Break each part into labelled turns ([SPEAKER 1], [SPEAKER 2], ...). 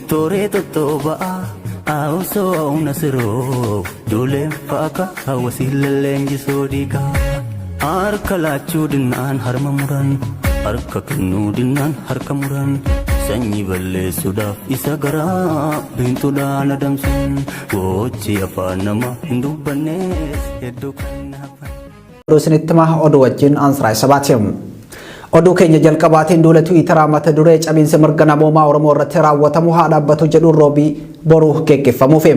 [SPEAKER 1] Tooree tottooba'a Awusoo nasiroo Duuleen faaka hawwasiin leenjisoo dhiigaa. Harka laachuu dinnaan harma muran harka kennuu dinnaan harka muran sanyii balleessuudhaaf isa garaa biintuudhaan adamsan gochi afaan nama hin dubbannees hedduu kan hafan.
[SPEAKER 2] Oduu isinitti himaa oduu wajjin Ansiraa Sabaati. Oduu keenya jalqabaatiin duula Tiwiitaraa mata duree cabiinsa mirga namoomaa Oromoo irratti raawwatamu haa dhaabbatu jedhuun roobii boruu geggeeffamuufi.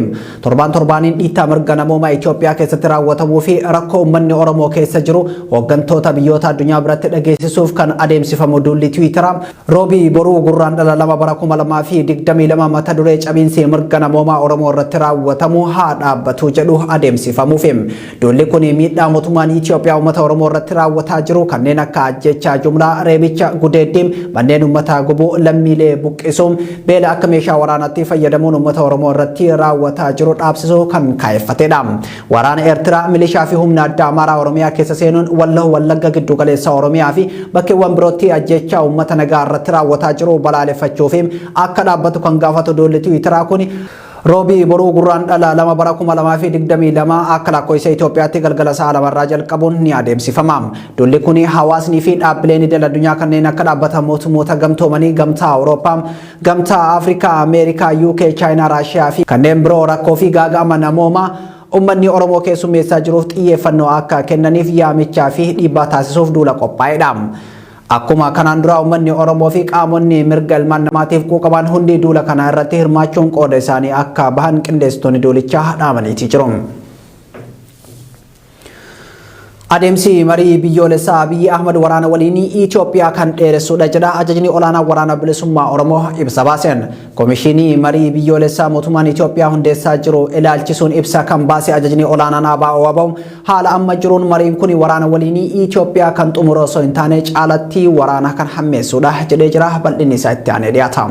[SPEAKER 2] Torbaan torbaaniin dhiittaa mirga namoomaa Itoophiyaa keessatti raawwatamuu fi rakkoo uummanni Oromoo keessa jiru hooggantoota biyyoota addunyaa biratti dhageessisuuf kan adeemsifamu duulli Tiwiitaraa roobii boruu Gurraandhala 2 bara 2022 mata duree cabiinsi mirga namoomaa Oromoo irratti raawwatamu haa dhaabbatu jedhu adeemsifamuufi. Duulli kun miidhaa mootummaan Itoophiyaa uummata Oromoo irratti raawwataa jiru kanneen akka ajjeechaa jumlaa, reebicha, gudeeddii, manneen uummataa gubuu, lammiilee buqqisuu, beela akka meeshaa waraanaatti fayyadamuun uummata Oromoo irratti raawwataa jiru dhaabsisuu kan kaayeffatedha. Waraana Eertiraa, milishaa fi humna addaa Amaaraa Oromiyaa keessa seenuun Walloo, Wallagga, giddu galeessa Oromiyaa fi bakkeewwan birootti ajjeechaa uummata nagaa irratti raawwataa jiru balaaleffachuu fi akka dhaabbatu kan gaafatu duulli Tiwiitaraa kun Roobii boruu Gurraandhala 2 bara 2022 akka lakkoofsa Itoophiyaatti galgala sa'a lamarraa jalqabuun ni adeemsifama. Duulli kun hawaasnii fi dhaabbileen idil addunyaa kanneen akka dhaabbata mootummoota gamtoomanii, gamtaa Awurooppaa, gamtaa Afrikaa, Ameerikaa, UK, Chaayinaa, Raashiyaa fi kanneen biroo rakkoo fi gaaga'ama namoomaa uummanni Oromoo keessummeessaa jiruuf xiyyeeffannoo akka kennaniif yaamichaa fi dhiibbaa taasisuuf duula qophaa'edha. Akkuma kanaan dura uummanni Oromoo fi qaamonni mirga ilmaan namaatiif quuqaman hundi duula kana irratti hirmaachuun qooda isaanii akka bahan qindeessitoonni duulichaa dhaamaniitii jiru. Adeemsi marii biyyoolessaa Abiyyi Ahmad waraana waliin Itoophiyaa kan dheeressudha jedha ajajni olaanaa waraana bilisummaa Oromoo ibsa baaseen. Komishinii marii biyyoolessaa mootummaan Itoophiyaa hundeessaa jiru ilaalchisuun ibsa kan baase ajajni olaanaan ABO WBO haala amma jiruun mariin kun waraana waliin Itoophiyaa kan xumuru osoo hin taane caalatti waraana kan hammeessudha jedhee jira. Bal'inni isaa itti aanee dhiyaata.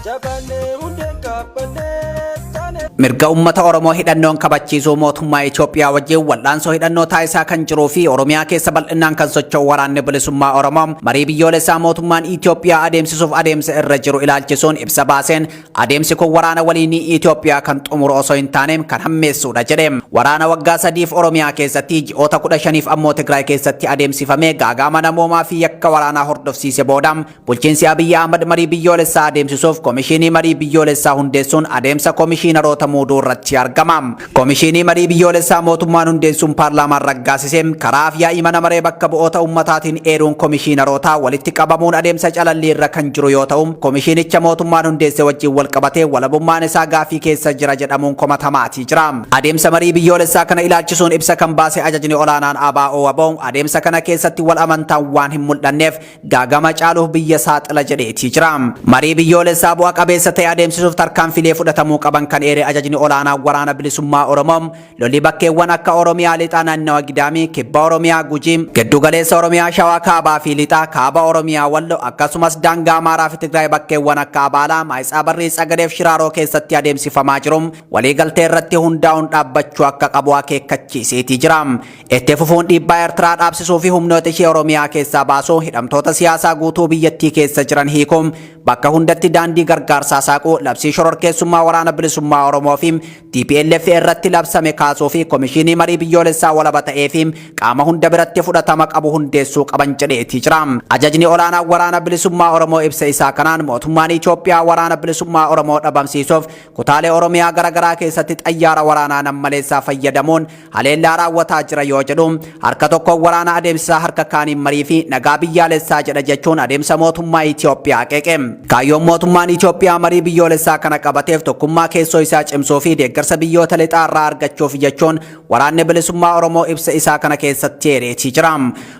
[SPEAKER 3] Jabaannee hundeen qaabbannee taane.
[SPEAKER 2] Mirga uummata Oromoo hidhannoon kabachiisuu mootummaa Itoophiyaa wajjin wal'aansoo hidhannoo taasisaa kan jiruu fi Oromiyaa keessa bal'inaan kan socho'u waraanni bilisummaa Oromoo marii biyyoolessaa mootummaan Itoophiyaa adeemsisuuf adeemsa irra jiru ilaalchisuun ibsa baaseen adeemsi kun waraana waliinii Itoophiyaa kan xumuru osoo hin taane kan hammeessuudha jedhe. Waraana waggaa sadiif Oromiyaa keessatti ji'oota 15f ammoo Tigraay keessatti adeemsifame gaagaama namoomaa fi yakka waraanaa hordofsiise booda Bulchiinsi Abiyyi Ahmad marii biyyoolessaa adeemsisuuf komishinii marii biyyoolessaa hundeessuun adeemsa komishiinaroota muuduu irratti argama. Komishinii marii biyyoolessaa mootummaan hundeessuun paarlaamaan raggaasise karaa af-yaa'ii mana maree bakka bu'oota ummataatiin eeruun komishiinarootaa walitti qabamuun adeemsa calallii irra kan jiru yoo ta'u, komishinicha mootummaan hundeesse wajjin wal qabatee walabummaan isaa gaafii keessa jira jedhamuun komatamaatii jira. Adeemsa marii biyyoolessaa kana ilaalchisuun ibsa kan baase ajajni olaanaan ABO WBO adeemsa kana keessatti wal amantaan waan hin mul'anneef gaagama caaluuf biyya saaxila jedheetii jira. Marii biyyoolessaa bu'a qabeessa ta'e adeemsisuuf tarkaanfilee fudhatamuu qaban kan eere ajajni olaanaa waraana bilisummaa Oromoo lolli bakkeewwan akka Oromiyaa lixaa naannawa Gidaamii, kibba Oromiyaa Gujii, giddugaleessa Oromiyaa Shawaa kaabaa fi lixaa, kaaba Oromiyaa Wallo akkasumas daangaa Amaaraa fi Tigraay bakkeewwan akka Abaalaa, Maayitsaa Tsagadeef Shiraaroo keessatti adeemsifamaa jiru waliigaltee irratti hundaa'uun dhaabbachuu akka qabu akeekkachiiseetii jira. Itti fufuun dhiibbaa Eertiraa dhaabsisuu fi humnoota ishee Oromiyaa keessaa baasuu, hidhamtoota siyaasaa guutuu biyyattii keessa jiran hiikuun bakka hundatti daandii gargaarsaa saaquu, labsii shororkeessummaa waraana bilisummaa Oromoo fi TPLF irratti labsame kaasuu fi komishinii marii biyyoolessaa walaba ta'ee fi qaama hunda biratti fudhatama qabu hundeessuu qaban jedheetii jira. Ajajni olaanaa waraana bilisummaa Oromoo ibsa isaa kanaan mootummaan Itoophiyaa waraana bilisummaa Oromoo dhabamsiisuuf kutaalee Oromiyaa garaagaraa keessatti xayyaara waraanaa nammaleessaa fayyadamuun haleellaa raawwataa jira yoo jedhu harka tokkoon waraana adeemsisaa harka kaaniin marii fi nagaa biyyaalessaa jedha jechuun adeemsa mootummaa Itoophiyaa qeeqe. Kaayyoon mootummaan Itoophiyaa marii biyyoolessaa kana qabateef tokkummaa keessoo isaa cimsuu fi deeggarsa biyyoota lixaa irraa argachuuf jechuun waraanni bilisummaa Oromoo ibsa isaa kana keessatti eereetii jira.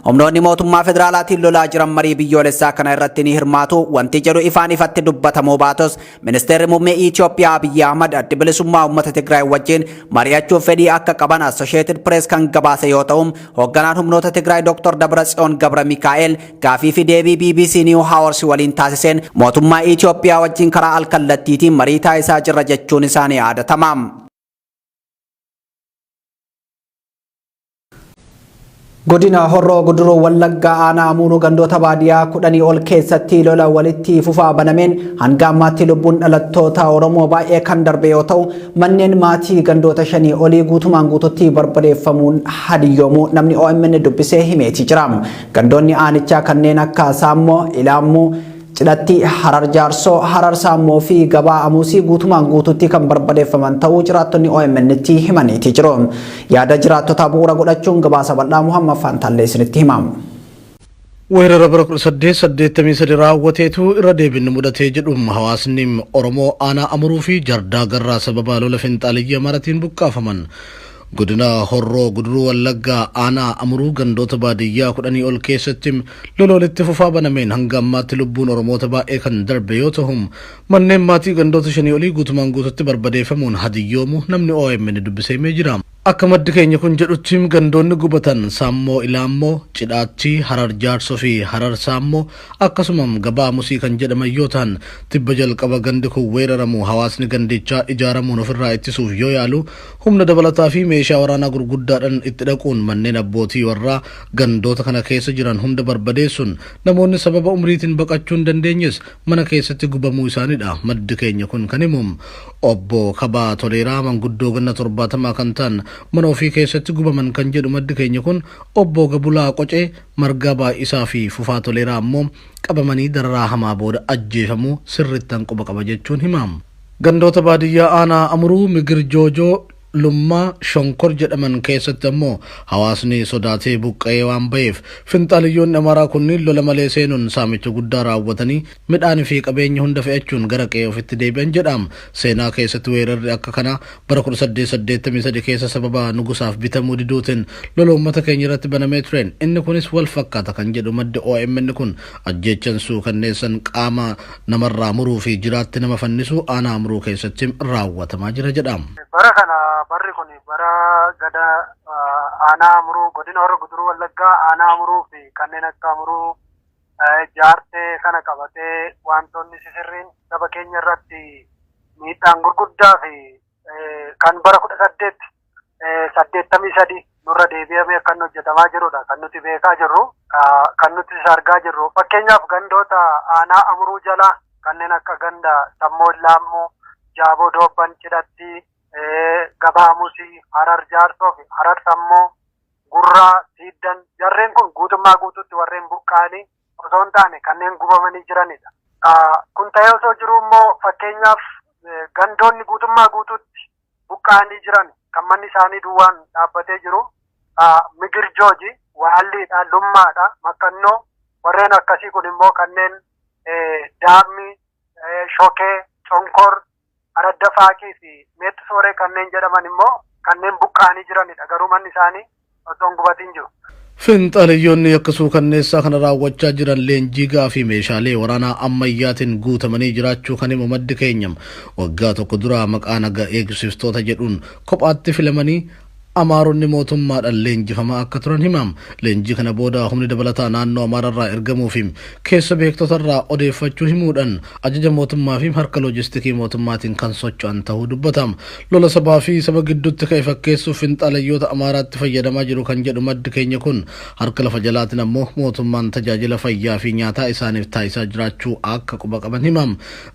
[SPEAKER 2] Humnoonni mootummaa federaalaatiin lolaa jiran marii biyyoolessaa kana irratti ni hirmaatu wanti jedhu ifaan ifatti dubbatamuu baatus Ministeerri muummee Itoophiyaa Abiyyi Ahmad adda bilisummaa uummata Tigraay wajjin mari'achuuf fedhii akka qaban Associated Press kan gabaase yoo ta'u, hoogganaan humnoota Tigraay Dr. Dabratsiyoon Gabra Mikaa'el gaafii fi deebii BBC New Hours waliin taasiseen mootummaa Itoophiyaa wajjin karaa alkallattiitiin marii taasisaa jirra jechuun isaanii yaadatama. Godina Horroo Guduruu Wallaggaa Aanaa Amuuruu gandoota baadiyyaa 10 ol keessatti lola walitti fufaa banameen hanga ammaatti lubbuun dhalattoota Oromoo baay'ee kan darbe yoo ta'u, manneen maatii gandoota 5 olii guutumaan guututti barbadeeffamuun hadiyyoomuu namni OMN dubbisee himeeti jira. Gandoonni aanichaa kanneen akka Saammoo, Ilaammuu, Cidhatti, Harar Jaarsoo, Harar Saammoo fi Gabaa Amuusii guutumaan guututti kan barbadeeffaman ta'uu jiraattonni OMN'tti himaniiti jiru. Yaada jiraattotaa bu'uura godhachuun gabaasa bal'aa Muhammad Faantaallee isinitti hima.
[SPEAKER 4] Weerara bara 1883 raawwateetu irra deebiin mudatee jedhu hawaasni Oromoo aanaa Amuruu fi Jardaa Garraa sababa lola finxaaliyyii Amaaratiin buqqaafaman. Godina Horroo Guduruu Wallaggaa aanaa Amuruu gandoota baadiyyaa 10 ol keessatti lola walitti fufaa banameen hanga ammaatti lubbuun Oromoota baay'ee kan darbe yoo ta'u, manneen maatii gandoota 5 olii guutumaan guututti barbadeeffamuun hadiyyoomu namni OMN dubbisee himee jira. Akka maddi keenya kun jedhutti gandoonni gubatan Saammoo Ilaammoo, Cidhaattii, Harar Jaarsoo fi Harar Saammoo akkasuma Gabaa Amusii kan jedhaman yoo ta'an, tibba jalqaba gandi kun weeraramu hawaasni gandichaa ijaaramuun ofirraa ittisuuf yoo yaalu humna dabalataa fi meeshaa waraanaa gurguddaadhan itti dhaquun manneen abbootii warraa gandoota kana keessa jiran hunda barbadeessuun namoonni sababa umriitiin baqachuu hin dandeenyes mana keessatti gubamuu isaaniidha maddi keenya kun kan himu. Obbo Kabaa Toleeraa manguddoo ganna 70 kan ta'an mana ofii keessatti gubaman kan jedhu maddi keenya kun, Obbo Gabulaa Qocee, Margaa Baay'isaa fi Fufaa Toleeraa ammoo qabamanii dararaa hamaa booda ajjeefamuu sirrittan quba qaba jechuun hima. Gandoota baadiyyaa aanaa Amuruu, Migir Joojoo, Lummaa, Shonkor jedhaman keessatti ammoo hawaasni sodaatee buqqa'ee waan baheef finxaaliyyoonni Amaaraa kunniin lola malee seenuun saamicha guddaa raawwatanii midhaan fi qabeenya hunda fe'achuun gara qe'ee ofitti deebi'an jedha. Seenaa keessatti weerarri akka kanaa bara 1883 keessa sababa nugusaaf bitamuu diduutiin lola uummata keenya irratti banamee tureen inni kunis wal fakkaata kan jedhu maddi OMN kun, ajjeechan suukanneessan qaama namarraa muruu fi jiraatti nama fannisuu aanaa Amuruu keessatti raawwatamaa jira jedha.
[SPEAKER 5] Bara kana barri kun bara gada aanaa Amuruu, godina Horro Guduruu Wallaggaa aanaa Amuruu fi kanneen akka Amuruu Jaartee kana qabatee wantoonni sisirriin saba keenya irratti miidhaan gurguddaa fi kan bara 1883 nurra deebi'amee akka inni hojjetamaa jirudha kan nuti beekaa jirru, kan nuti isa argaa jirru. Fakkeenyaaf gandoota aanaa Amuruu jala kanneen akka ganda Sammoo Laammoo, Jaaboo Doobban, Cidhatti, Gabaa Amusii, Harar Jaarsoo fi Harar Sammoo, Gurraa, Siiddan, jarreen kun guutummaa guutuutti warreen buqqa'anii osoo hin taane kanneen gubamanii jiranidha. Kun ta'ee osoo jiruu immoo fakkeenyaaf gandoonni guutummaa guutuutti buqqa'anii jiran kan manni isaanii duwwaan dhaabbatee jiru Migir Jooji, Waalliidha, Lummaadha, Makkannoo, warreen akkasii kun immoo kanneen Daammii, Shokee, Conkor, Aradda Faaqii fi Meexxi Sooree kanneen jedhaman immoo kanneen buqqa'anii jiranidha. Garuu manni isaanii osoo hin gubatiin jiru.
[SPEAKER 4] Finxaaleyyoonni yakka suukanneessaa kana raawwachaa jiran leenjii ga'aa fi meeshaalee waraanaa ammayyaatiin guutamanii jiraachuu kan himu maddi keenya, waggaa tokko dura maqaa naga eegsiftoota jedhuun kophaatti filamanii Amaaronni mootummaadhaan leenjifamaa akka turan hima. Leenjii kana booda humni dabalataa naannoo Amaararraa ergamuufi keessa beektotarraa odeeffachuu himuudhaan ajaja mootummaafi harka loojistikii mootummaatiin kan socho'an tahuu dubbata. Lola sabaa fi saba gidduutti ka'e fakkeessuuf finxaaleyyoota Amaaraatti fayyadamaa jiru kan jedhu maddi keenya kun, harka lafa jalaatiin ammoo mootummaan tajaajila fayyaa fi nyaataa isaaniif taasisaa jiraachuu akka quba qaban hima.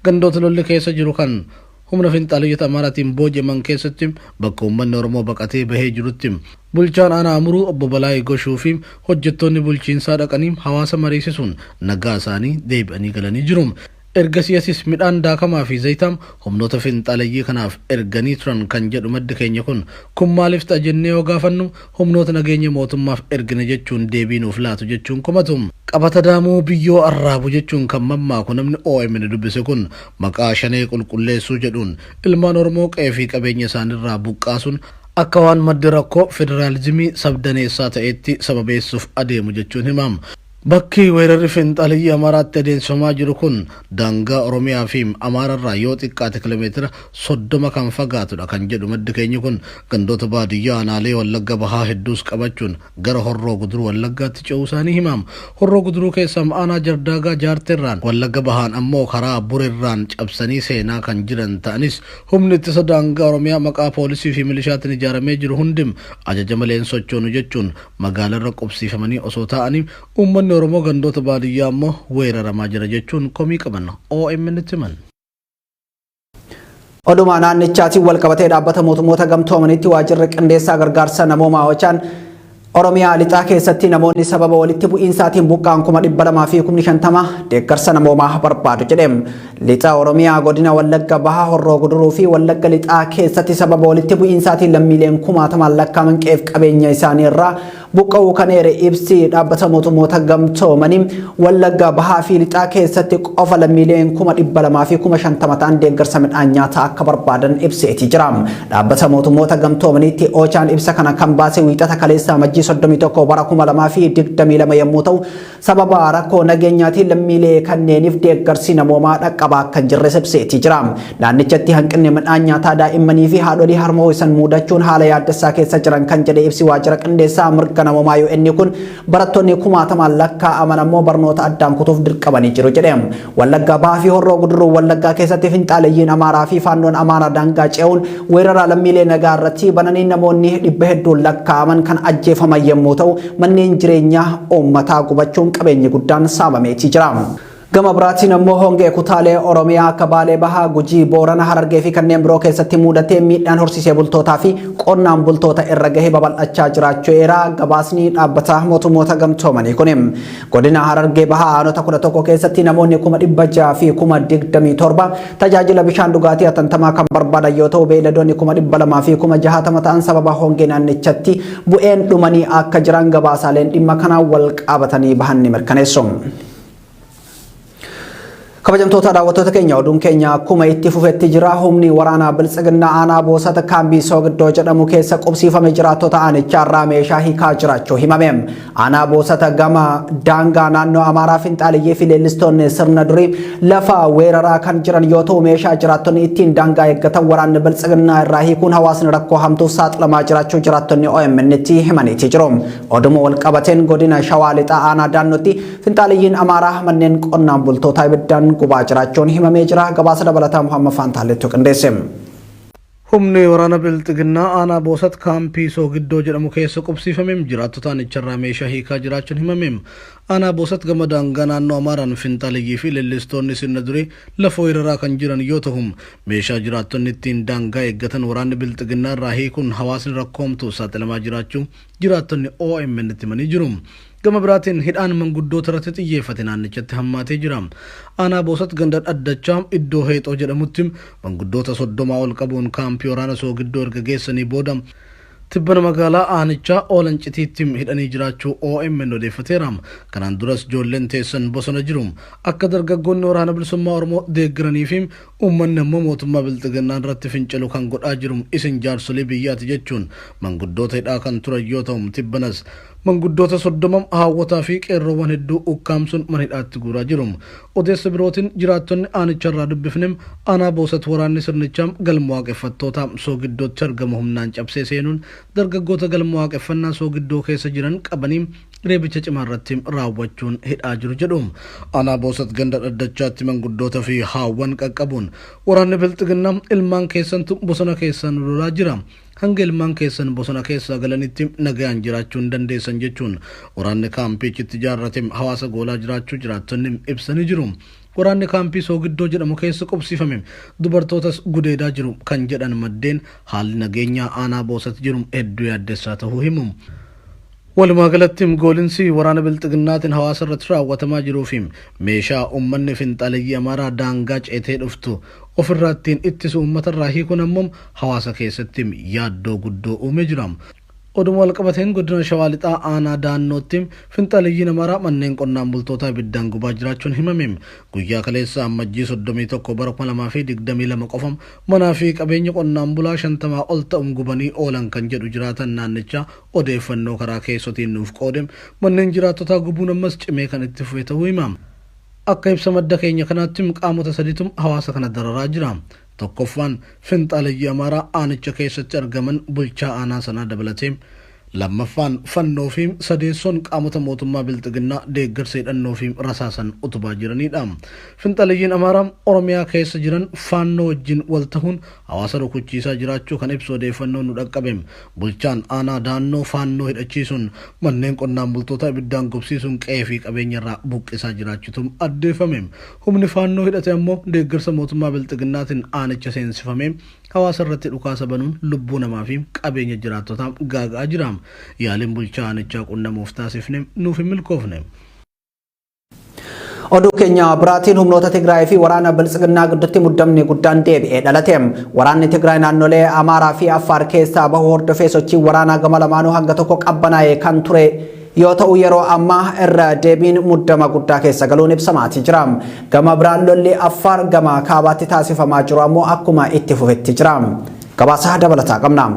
[SPEAKER 4] Gandoota lolli keessa jiru kan humna finxaaleyyota Amaaraatiin booji'aman keessatti bakka uummanni Oromoo baqatee bahee jirutti bulchaan aanaa Amuruu obbo Balaay Goshuu fi hojjettoonni bulchiinsaa dhaqanii hawaasa mariisisuun nagaa isaanii deebi'anii galanii jiru. Ergasii asis midhaan daakamaa fi zayita humnoota finxaaleyyii kanaaf erganii turan kan jedhu maddi keenya kun, kun maaliif ta'a jennee yoo gaafannu humnoota nageenya mootummaaf ergine jechuun deebii nuuf laatu jechuun komatu. Qabata daamuu biyyoo arraabu jechuun kan mammaaku namni OMN dubbise kun, maqaa Shanee qulqulleessuu jedhuun ilmaan Oromoo qe'ee fi qabeenya isaaniirraa buqqaasuun akka waan maddi rakkoo federaalizimii sab-daneessaa ta'eetti sababeessuuf adeemu jechuun hima. Bakki weerarri finxaaliyyii Amaaraatti adeemsifamaa jiru kun daangaa Oromiyaa fi Amaararraa yoo xiqqaate kiiloomeetira 30 kan fagaatudha kan jedhu maddi keenya kun, gandoota baadiyyaa aanaalee Wallagga Bahaa hedduus qabachuun gara Horroo Guduruu Wallaggaatti ce'uu isaanii himama. Horroo Guduruu keessaa aanaa Jardaagaa Jaarteerraan, Wallagga Bahaan ammoo karaa Bureerraan cabsanii seenaa kan jiran ta'anis, humni ittisa daangaa Oromiyaa maqaa poolisii fi milishaatiin ijaaramee jiru hundim ajaja malee hin sochoonu jechuun magaalarra qubsiifamanii osoo taa'anii, uummanni Oromoo gandoota baadiyyaa ammoo weeraramaa jira jechuun komii qaban OMN tti himan.
[SPEAKER 2] Oduma naannichaatiin wal qabatee dhaabbata mootummoota gamtoomanitti waajjirri qindeessaa gargaarsa namoomaa Ochaan Oromiyaa lixaa keessatti namoonni sababa walitti bu'iinsaatiin buqqa'an 250,000 deeggarsa namoomaa barbaadu jedhe. Lixa Oromiyaa godina Wallagga Bahaa, Horroo Guduruu fi Wallagga Lixaa keessatti sababa walitti bu'iinsaatiin lammiileen kumaatamaan lakkaa'aman qe'eef qabeenya isaanii irraa buqqa'uu kan eere ibsi dhaabbata mootummoota gamtoomanii, Wallagga Bahaa fi Lixaa keessatti qofa lammiileen 250,000 ta'an deeggarsa midhaan nyaataa akka barbaadan ibseeti jira. Dhaabbata mootummoota gamtoomaniitti Ochaan ibsa kana kan baase Wiixata kaleessa Amajjii 31 bara 2022 yommuu ta'u, sababa rakkoo nageenyaatiin lammiilee kanneeniif deeggarsi namoomaa dhaqqabaa akka hin jirre ibseeti jira. Naannichatti hanqinni midhaan nyaataa daa'immanii fi haadholii harma ho'isan muudachuun haala yaaddessaa keessa jiran kan jedhe ibsi waajjira qindeessaa mirga namoomaa UN kun, barattoonni kumaatamaan lakkaa'aman ammoo barnoota addaan kutuuf dirqamanii jiru jedhe. Wallaggaa Bahaa fi Horroo Guduruu Wallaggaa keessatti finxaaleyyiin Amaaraa fi Faannoon Amaaraa daangaa ce'uun weerara lammiilee nagaa irratti bananii namoonni dhibba hedduun lakkaa'aman kan ajjeefaman yommuu ta'u, manneen jireenyaa uummataa gubachuun qabeenyi guddaan saamameetii jira. Gama biraatiin ammoo hongee kutaalee Oromiyaa akka Baalee Bahaa, Gujii, Boorana, Harargee fi kanneen biroo keessatti muudatee miidhaan horsiisee bultootaa fi qonnaan bultoota irra gahee babal'achaa jiraachuu eera gabaasni dhaabbata mootummoota gamtoomanii kuni. Godina Harargee Bahaa aanota 11 keessatti namoonni 627,000 tajaajila bishaan dhugaatii hatantamaa kan barbaadan yoo ta'u, beeyladoonni 260,000 ta'an sababa hongee naannichatti bu'een dhumanii akka jiran gabaasaaleen dhimma kanaan wal qabatanii bahan ni mirkaneessu. Kabajamtoota daawwattoota keenya, oduun keenya akkuma itti fufetti jira. Humni waraanaa Biltsiginnaa aanaa Boosata kaambii Soogdoo jedhamu keessa qubsiifame jiraattota aanichaa irraa meeshaa hiikaa jiraachuu himame. Aanaa Boosata gama daangaa naannoo Amaaraa finxaaliyyii fi leellistoonni sirna durii lafa weeraraa kan jiran yoo ta'u, meeshaa jiraattonni ittiin daangaa eeggatan waraanni Biltsiginnaa irraa hiikuun hawaasni rakkoo hamtuuf saaxilamaa jiraachuu jiraattonni OMN tti himaniiti jiru. Oduma wal qabateen godina Shawaa Lixaa aanaa Daannootti finxaaliyyiin Amaaraa manneen qonnaan bultootaa ibiddaan gubaa jiraachuun himamee jira. Gabaasa dabalataa Muhammad Faantaallettu qindeesse.
[SPEAKER 4] Humni waraana Bilxiginnaa aanaa Boosat kaampii Soogiddoo jedhamu keessa qubsiifameem jiraattota aanicharraa meeshaa hiikaa jiraachuun himameem. Aanaa Boosat gama daangaa naannoo Amaaraan finxaaleyyii fi leellistoonni sirna durii lafa weeraraa kan jiran yoo ta'u, meeshaa jiraattonni ittiin daangaa eeggatan waraanni Bilxiginnaa irraa hiikuun hawaasni rakkoo hamtuuf saaxilamaa jiraachuu jiraattonni OMN tti himanii jiru. Gama biraatiin hidhaan manguddoota irratti xiyyeeffate naannichatti hammaatee jira. Aanaa Boosat ganda Dhaddachaa iddoo Heexoo jedhamutti manguddoota 30 ol qabuun kaampii waraana Soogiddoo erga geessanii booda tibbana magaalaa aanichaa Oolancitiitti hidhanii jiraachuu OMN odeeffateera. Kanaan duras ijoolleen teessan bosona jiru. Akka dargaggoonni Waraana Bilisummaa Oromoo deeggaranii fi uummanni ammoo mootummaa Bilxiginnaa irratti fincilu kan godhaa jiru isin jaarsolii biyyaati jechuun manguddoota hidhaa kan turan yoo ta'u, tibbanas manguddoota 30, haawwotaa fi qeerroowwan hedduu ukkaamsuun mana hidhaatti guuraa jiru. Odeessa birootiin jiraattonni aanicharraa dubbifne aanaa Boosat waraanni sirnichaa galma waaqeffattootaa Soogiddootti argamu humnaan cabsee seenuun dargaggoota galma waaqeffannaa Soogiddoo keessa jiran qabanii reebicha cimaa irratti raawwachuun hidhaa jiru jedhu. Aanaa Boosat ganda Dhaddachaatti manguddoota fi haawwan qaqqabuun waraanni Bilxiginnaa ilmaan keessantu bosona keessaa nu lolaa jira. Hanga ilmaan keessan bosona keessaa galanitti nagayaan jiraachuu hin dandeessan jechuun waraanni kaampiichitti ijaarrate hawaasa goolaa jiraachuu jiraattonni ibsanii jiru. Waraanni kaampii Soogiddoo jedhamu keessa qubsiifame dubartootas gudeedaa jiru kan jedhan maddeen, haalli nageenyaa aanaa Boosat jiru hedduu yaaddessaa tahuu himu. Walumaa galatti goolinsi waraana Bilxiginnaatiin hawaasa irratti raawwatamaa jiruu fi meeshaa uummanni finxaaleyyii Amaaraa daangaa ceetee dhuftu ofirraa ittiin ittisu uummatarraa hiikuun ammoo hawaasa keessatti yaaddoo guddoo uumee jira. Oduma walqabateen godina Shawaa Lixaa aanaa Daannootti finxaaleyyiin Amaaraa manneen qonnaan bultootaa ibiddaan gubaa jiraachuun himame. Guyyaa kaleessa Ammajjii 31 bara 2022 qofa manaa fi qabeenya qonnaan bulaa 50 ol ta'uun gubanii oolan kan jedhu jiraatan naannichaa odeeffannoo karaa keessotiin nuuf qoode manneen jiraattotaa gubuun ammas cimee kan itti fufe ta'uu hima. Akka ibsa madda keenya kanaatti qaamota sadiitu hawaasa kana dararaa jira. Tokkoffaan finxaaleyyii Amaaraa aanicha keessatti argaman bulchaa aanaa sanaa dabalatee, lammaffaan fannoo fi sadeessoon qaamota mootummaa bilxiginnaa deeggarsa hidhannoo fi rasaasan utubaa jiranidha. Finxaaleyyiin Amaaraa Oromiyaa keessa jiran faannoo wajjin wal tahuun hawaasa rukuchiisaa jiraachuu kan ibsu odeeffannoo nu dhaqqabe. Bulchaan aanaa Daannoo faannoo hidhachiisuun manneen qonnaan bultoota ibiddaan gubsiisuun qe'ee fi qabeenya irraa buqqisaa jiraachuutu addeeffame. Humni faannoo hidhate ammoo deeggarsa mootummaa bilxiginnaatiin aanicha seensifamee hawaasa irratti dhukaasa banuun lubbuu namaa fi qabeenya jiraattotaa gaaga'aa jira. Yaaliin bulchaa aanichaa qunnamuuf taasifne nuuf hin milkoofne.
[SPEAKER 2] Oduu keenya biraatiin humnoota Tigraay fi waraana Biltsiginnaa gidduutti muddamni guddaan deebi'ee dhalate. Waraanni Tigraay naannolee Amaaraa fi Affaar keessaa bahuu hordofee sochii waraanaa gama lamaanuu hanga tokko qabbanaa'ee kan ture yoo ta'u yeroo ammaa irra deebiin muddama guddaa keessa galuun ibsamaatii jira. Gama biraan lolli Affaar gama kaabaatti taasifamaa jiru ammoo akkuma itti fufetti jira. Gabaasa dabalataa qabna.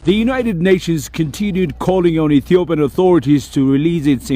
[SPEAKER 6] The United Nations continued calling on Ethiopian authorities to release its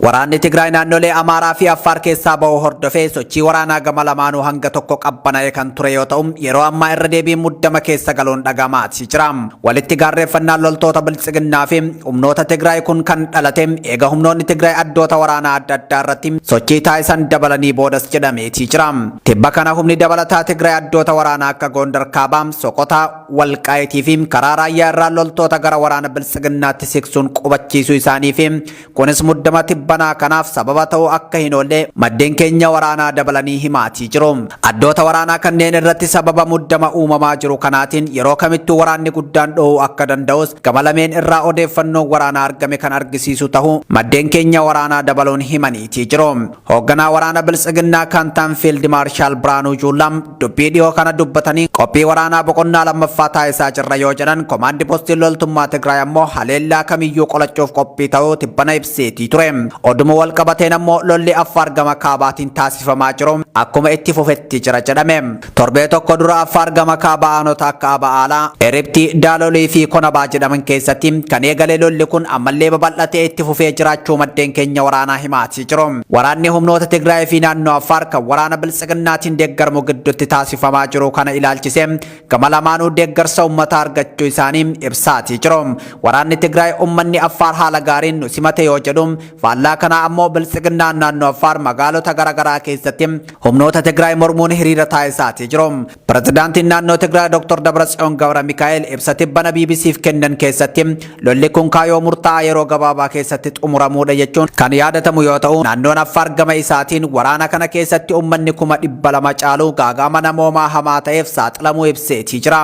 [SPEAKER 2] Waraanni Tigraay naannolee Amaaraa fi Affaar keessaa bahuu hordofee sochii waraanaa gama lamaanuu hanga tokko qabbanaa'ee kan ture yoo ta'u yeroo ammaa irra deebiin muddama keessa galuun dhagamaati jira. Walitti gaarreeffannaan loltoota Biltsiginnaa fi humnoota Tigraay kun kan dhalate eega humnoonni Tigraay addoota waraanaa adda addaa irratti sochii taasisan dabalanii boodas jedhameetii jira. Tibba kana humni dabalataa Tigraay addoota waraanaa akka Gondar Kaabaa, Soqotaa, Walqaayitii fi karaa raayyaa irraa loltoota gara waraana Biltsiginnaatti siqsuun qubachiisuu isaanii fi kunis muddama tibbanaa kanaaf sababa ta'uu akka hin oolle maddeen keenya waraanaa dabalanii himaatii jiru. Addoota waraanaa kanneen irratti sababa muddama uumamaa jiru kanaatiin yeroo kamittuu waraanni guddaan dho'uu akka danda'us gama lameen irraa odeeffannoon waraanaa argame kan argisiisu ta'uu maddeen keenya waraanaa dabaluun himaniitii jiru. Hoogganaa waraana Biltsiginnaa kan ta'an Fiild Maarshaal Biraanuu Juulaa dubbii dhiyoo kana dubbatanii qophii waraanaa boqonnaa lammaffaa taasisaa jirra yoo jedhan, komaandi postiin loltummaa Tigraay ammoo haleellaa kamiyyuu qolachuuf qophii ta'uu tibbana ibseetii ture. Oduma wal qabateen ammoo lolli Affaar gama kaabaatiin taasifamaa jiru akkuma itti fufetti jira jedhame. Torbee tokko dura Affaar gama kaabaa aanota akka Aba'aalaa, Eribtii, Daalolii fi Konabaa jedhaman keessatti kan eegale lolli kun ammallee babal'atee itti fufee jiraachuu maddeen keenya waraanaa himaatii jiru. Waraanni humnoota Tigraay fi naannoo Affaar kan waraana Biltsiginnaatiin deeggaramu gidduutti taasifamaa jiru kana ilaalchisee gama lamaanuu deeggarsa uummataa argachuu isaanii ibsaatii jiru. Waraanni Tigraay uummanni Affaar haala gaariin nu simate yoo jedhu, faallaa kanaa ammoo Biltsiginnaan naannoo Affaar magaalota garaagaraa keessatti humnoota Tigraay mormuun hiriira taasisaatii jiru. Pirezidaantiin naannoo Tigraay Dr. Dabratsiyoon Gabra Mikaa'el ibsa tibbana BBCf kennan keessatti lolli kun kaayyoo murtaa'aa yeroo gabaabaa keessatti xumuramuudha jechuun kan yaadatamu yoo ta'u, naannoon Affaar gama isaatiin waraana kana keessatti uummanni 200,000 caalu gaaga'ama namoomaa hamaa ta'eef saaxilamuu ibseetii jira.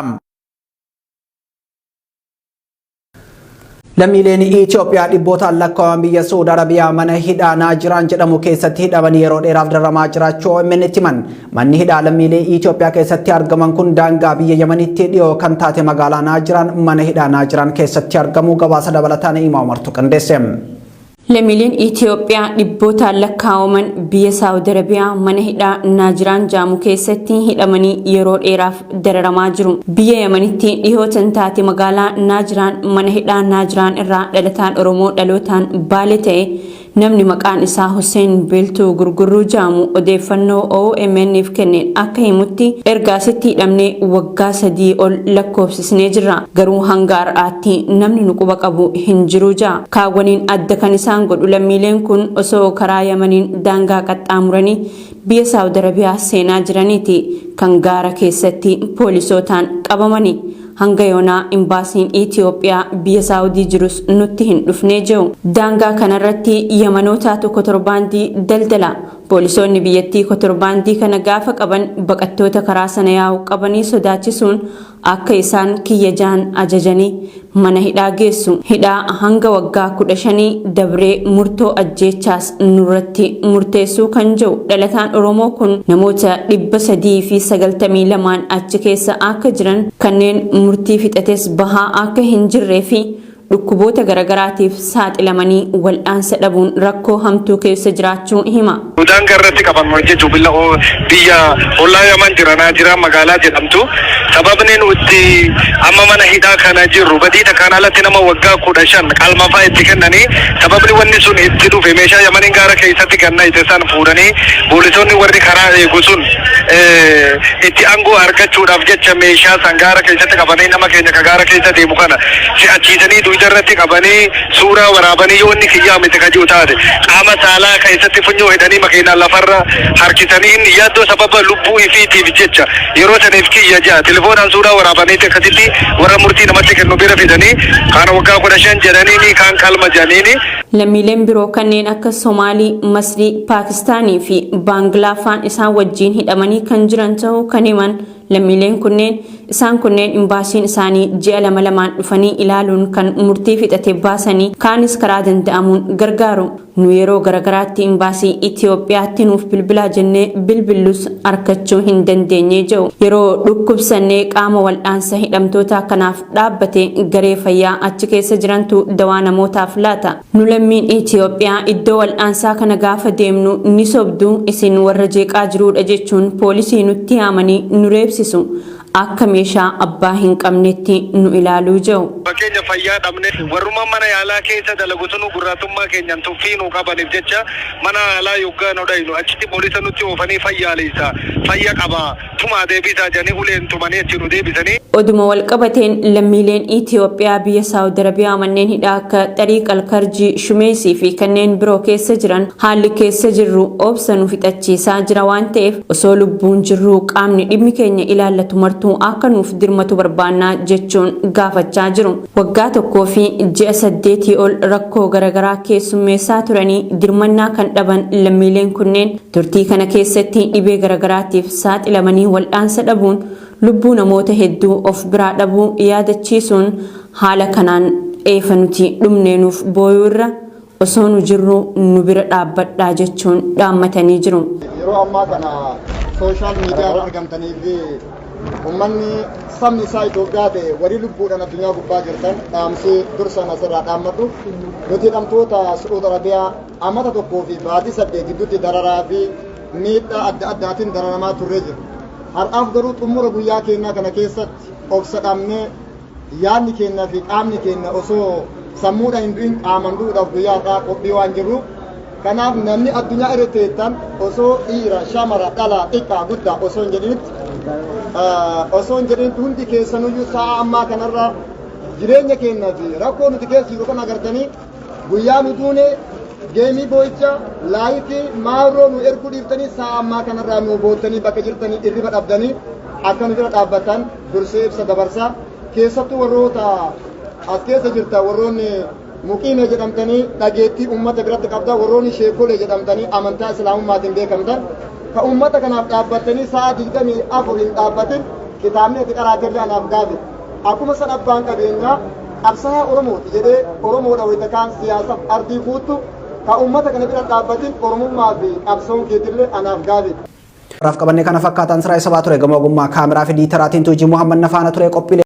[SPEAKER 2] Lammiileen Itoophiyaa dhibbootaan lakkaa'aman biyya Saudi Arabiyaa mana hidhaa Naajiraan jedhamu keessatti hidhamanii yeroo dheeraaf dararamaa jiraachuu OMN itti himan. Manni hidhaa lammiilee Itoophiyaa keessatti argaman kun daangaa biyya Yamanitti dhiyoo kan taate magaalaa Naajiraan mana hidhaa Naajiraan keessatti argamu gabaasa dabalataan Imaa Umartu qindeesse.
[SPEAKER 7] Lammiileen Itoophiyaa dhibbootaan lakkaa'aman biyya Saawud Arabiyaa mana hidhaa Naajiraan jaamu keessatti hidhamanii yeroo dheeraaf dararamaa jiru. Biyya Yamanitti dhihoo tan taate magaalaa Naajiraan mana hidhaa Naajiraan irraa dhalataan Oromoo dhalootaan Baale ta'e namni maqaan isaa Hussein Beeltuu Gurgurruu jaamu odeeffannoo OMN'f kenneen akka himutti erga asitti hidhamnee waggaa 3 ol lakkoofsisnee jirra. Garuu hanga har'aatti namni nu quba qabu hin jiru ja'a. Kaawwaniin adda kan isaan godhu lammiileen kun osoo karaa Yamaniin daangaa qaxxaamuranii biyya Saawud Arabiyaa seenaa jiraniiti kan gaara keessatti poolisootaan qabamani. Hanga yoonaa imbaasiin Itiyoophiyaa biyya Saawudii jirus nutti hin dhufnee jiru. Daangaa kanarratti Yamanootaatu kotorbaandii daldala. Poolisoonni biyyattii kotorbaandii kana gaafa qaban baqattoota karaa sana yaa'u qabanii sodaachisuun akka isaan kiyya jaan ajajanii mana hidhaa geessu. Hidhaa hanga waggaa 15 dabree murtoo ajjeechaas nurratti murteessuu kan jiru dhalataan Oromoo kun namoota 392 achi keessa akka jiran kanneen murtii fixates bahaa akka hin jirree fi dhukkuboota garagaraatiif saaxilamanii wal'aansa dhabuun rakkoo hamtuu keessa jiraachuu hima.
[SPEAKER 8] Daangaa irratti qaban jechuun biyya ollaa Yaman jiranaa jira magaalaa jedhamtu. Sababni nuti amma mana hidhaa kana jirru badii takkaan alatti nama waggaa 15 qalmafaa itti kennanii, sababni wanni sun itti dhufe meeshaa Yamaniin gaara keessatti ganna ite san fuudhanii poolisoonni warri karaa eegu sun itti aangoo argachuudhaaf jecha meeshaa san gaara keessatti qabanii, nama keenya ka gaara keessa deemu kana si'achiisanii, duyda irratti qabanii, suuraa waraabanii, yoo inni kiyyaa miti ka jiru taate qaama saalaa keessatti funyoo hidhanii makiinaan lafarra harkisanii, inni yaaddoo sababa lubbuu ifiitiif jecha yeroo saniif kiyya ja'a telefoonaan suuraa waraabaniiti akkasitti warra murtii namatti kennu bira fidanii, kaan waggaa 15 jedhaniini, kaan qalma jedhaniini.
[SPEAKER 7] Lammiileen biroo kanneen akka Somaalii, Masrii, Paakistaanii fi Baangilaa faan isaan wajjiin hidhamanii kan jiran ta'uu kan himan lammiileen kunneen, isaan kunneen imbaasiin isaanii ji'a lama lamaan dhufanii ilaaluun kan murtii fixate baasanii kaanis karaa danda'amuun gargaaru. Nu yeroo garagaraatti imbaasii Itiyoophiyaatti nuuf bilbilaa jennee bilbillus argachuu hin dandeenye jedhu. Yeroo dhukkubsannee qaama wal'aansa hidhamtoota kanaaf dhaabbate garee fayyaa achi keessa jirantu dawaa namootaaf laata. Nu lammiin Itiyoophiyaa iddoo wal'aansaa kana gaafa deemnu ni sobdu, isin warra jeeqaa jiruudha jechuun poolisii nutti yaamanii nu reebsisu. Akka meeshaa abbaa hin qabnetti nu ilaaluu jedhu.
[SPEAKER 8] Fakkeenya fayyaa dhabne, warrummaa mana yaalaa keessa dalagu sunu gurraatummaa keenyan tuffii nu qabaniif jecha mana yaalaa yoggaa nu dhaynu achitti poolisa nutti oofanii, fayyaaleessa fayya qaba tumaa deebisaa jedhanii uleen tumanii achi nu deebisanii.
[SPEAKER 7] Oduma walqabateen lammiileen Itiyoophiyaa biyya Saawud Arabiyaa manneen hidhaa akka Xariiq Alkarjii, Shumeesii fi kanneen biroo keessa jiran haalli keessa jirru obsa nu fixachiisaa jira waan ta'eef osoo lubbuun jirru qaamni dhimmi keenya ilaallatu martuu akka nuuf dirmatu barbaannaa jechuun gaafachaa jiru. Waggaa 1 fi ji'a 8 ol rakkoo garaagaraa keessummeessaa turanii dirmannaa kan dhaban lammiileen kunneen turtii kana keessatti dhibee garaagaraatiif saaxilamanii wal'aansa dhabuun lubbuu namoota hedduu of biraa dhabuu yaadachiisuun, haala kanaan eefa nuti dhumneenuuf booyuu irra osoo nu jirru nu bira dhaabbadhaa jechuun dhaammatanii jiru.
[SPEAKER 9] Yeroo ammaa kana social media irra argamtanii fi uummanni sabni isaa Itoophiyaa ta'e warri lubbuudhaan addunyaa gubbaa jirtan, dhaamsi dursan asirraa dhaammadhu, nuti hidhamtoota Su'uud Arabiyaa amata 1 fi baatii 8 gidduutti dararaa fi miidhaa adda addaatiin dararamaa turree jiru. Har'aaf garuu xumura guyyaa keenyaa kana keessatti obsa dhabnee, yaadni keenya fi qaamni keenya osoo sammuudhaan hin du'in qaamaan du'uudhaaf guyyaa har'aa qophii waan jirruuf, kanaaf namni addunyaa irra teettan osoo dhiira, shamara, dhalaa, xiqqaa, guddaa osoo hin jedhinitti hundi keessanuyyuu sa'a ammaa kanarra jireenya keenya fi rakkoo nuti keessa jiru kan agartanii, guyyaa nu duune geemii boo'icha like maarroo nu erguu dhiiftanii sa'a ammaa kanarraa nu boottanii bakka jirtanii irriba dhabdanii akka nu bira dhaabbatan dursee ibsa dabarsaa. Keessattuu warroota as keessa jirta, warroonni muqiimee jedhamtanii dhageettii ummata biratti qabda, warroonni sheekolee jedhamtanii amantaa islaamummaatiin beekamtan, ka ummata kanaaf dhaabbattanii sa'a 24 hin dhaabbatin, kitaabni ati qaraatirra anaaf gaafe. Akkuma san abbaan qabeenyaa qabsaa'aa Oromooti jedhee Oromoodha wayita kaan siyaasaaf ardii kuuttu, ka ummata kana bira dhaabbatin, Oromummaa fi qabsoon keetillee anaaf gaafe.
[SPEAKER 2] Raaf qabannee kana fakkaatan siraa isa ture. Gama ogummaa kaameraa fi diitaraatiin Tuujii Muhammad Nafaana ture. Qophiilee